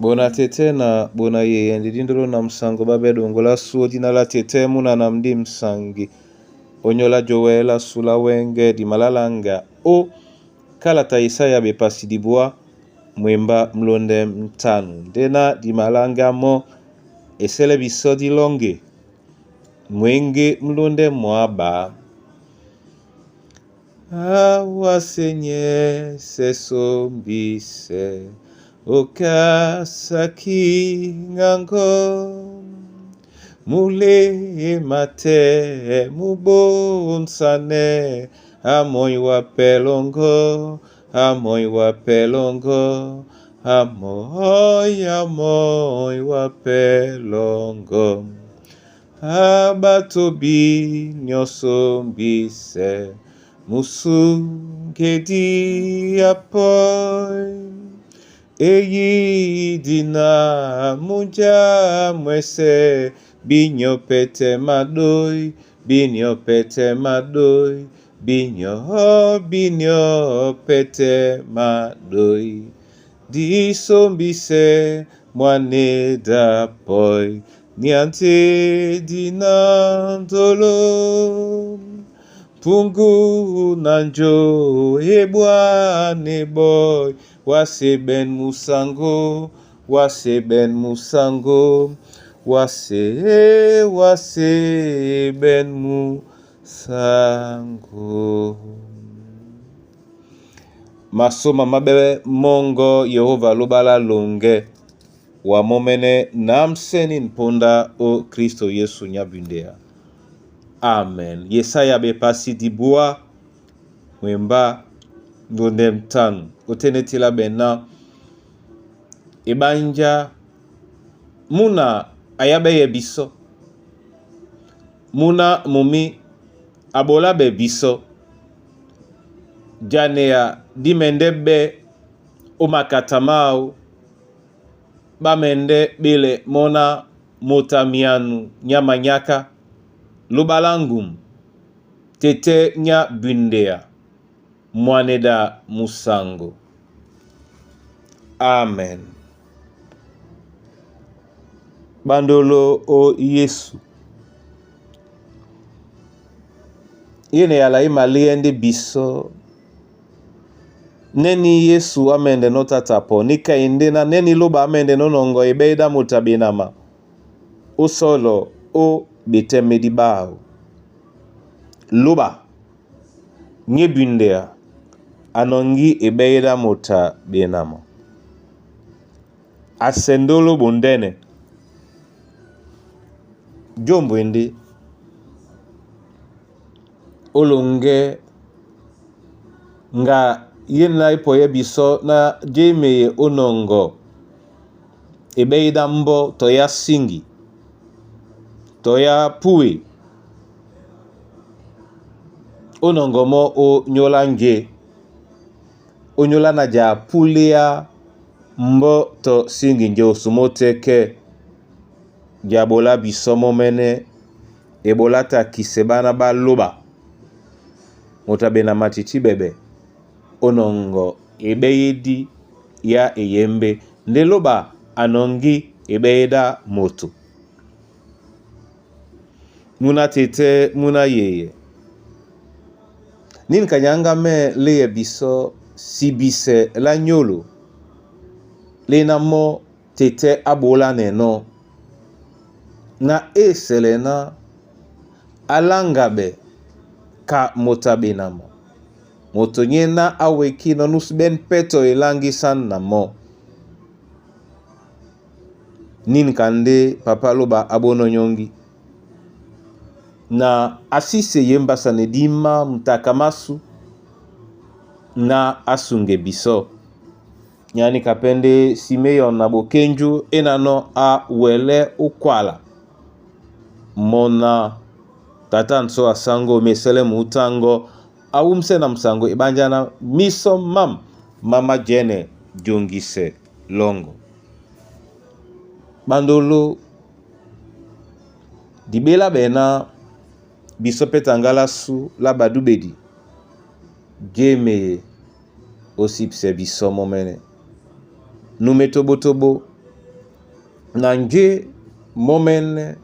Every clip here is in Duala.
Bona tete na bona yeye ndidindolo na msango babe dongola su dina la tete muna na mdi msangi onyola joela sula wenge dimalalanga o kalata Yesaya bepasi dibwa mwemba mlonde mtanu ndena dimalanga mo esele biso dilonge mwenge mlonde mwaba awa senye sesombise okasaki ngango mulema te mubonsane amoi wa pelongo, amoi wa pelongo, amoi, amoi wa pelongo, abato bi nyonso mbise musungedi apoi eyidina munja mwese binyo pete madoi, binyo pete madoi, binyo binyo pete madoi, disombise mwaneda poi niante dinandolo pungu nanjo ebwane boy waseben musango, waseben musango, wase waseben musango. Masoma mabe mongo Yehova lobala longe wa momene namseni mponda o Kristo Yesu nyabundea. Amen. Yesaya bepasi dibwa mwemba ndonde mtanu otenetila bena ebanja muna ayabe ye biso muna mumi abola be biso janea dimende be omakatamao bamende bele mona motamianu nyamanyaka lobalangum tete nya bundea mwaneda musango. Amen. Bandolo o Yesu yene yala imaliende biso neni Yesu amende no tatapo nika indena neni loba amende no nongo ebeida mutabinama osolo o betemedi bao loba nyebundea anongi ebeida muta benama asendolo bondene jombo ende olonge nga ye na ipoye biso na jemeye onongo ebeida mbo toya singi toya puwe onongo mo o nyola nje onyola na ja pulia mbo to singi nje osumo teke jabola biso momene ebola takise bana baloba motabe na matiti bebe onongo ebeyedi ya eyembe nde loba anongi ebeyeda moto muna tete muna yeye nini kanyanga me leye biso sibise la nyolo lena mo tete abola neno na esele na alangabe ka motabe na mo moto nye na aweki no nusu ben peto elangisan na mo nini kande papa loba abono nyongi na asise yembasa ne dima mtakamasu na asunge biso yani kapende Simeon na bokenju enano a wele ukwala mona tata nso asango mesele mutango awumse na msango ebanjana miso mam mama jene jongise longo bandolo dibela bena biso pe tangala su la badubedi jemeye osipse biso momene nume tobotobo. Na nge momene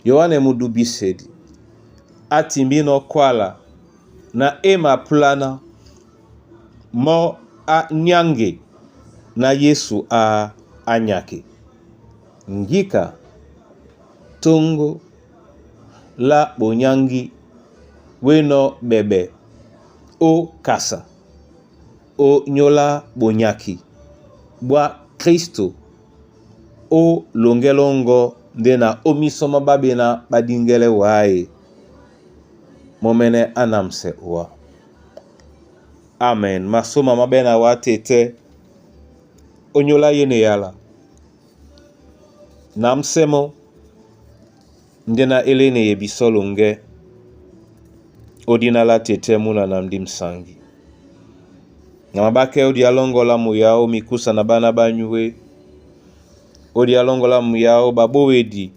Yohane Mudubisedi atimbinɔ kwala na e mapulana mɔ́ a nyange na Yesu a anyake. Ngika tongo la bonyangi weno bebe o kasa o nyola bonyaki bwa Kristo o longelongo nde na omisoma babena badingele waye momene anamse wa. Amen. Masoma mabena wa tete onyola yene yala na msemo nde na elene ye biso longe odina la tete muna na ndi msangi. Na mabake odi alongola muyao mikusa na bana banyue odi alongola muyao babowedi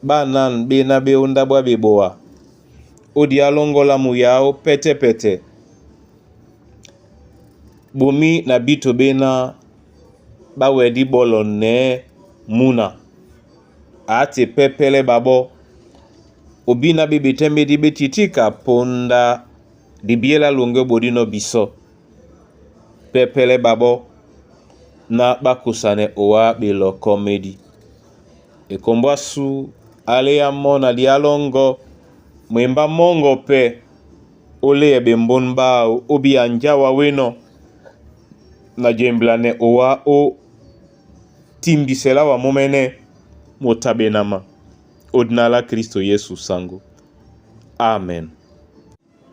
bana bena beonda bwa beboa odi alongola muyao pete pete bomi na bito bena bawedi bolo ne muna ate pepele babo obina be betembedi betitika ponda dibiela longe bodino biso pepele babo na bakusane owa beloko medi ekombwa su ale ya mona lialongo mwemba mongo pe ole ebe mbon bao obi anjawa weno na jemblane owa o timbisela wa momene motabenama odinala Kristo Yesu sango. Amen.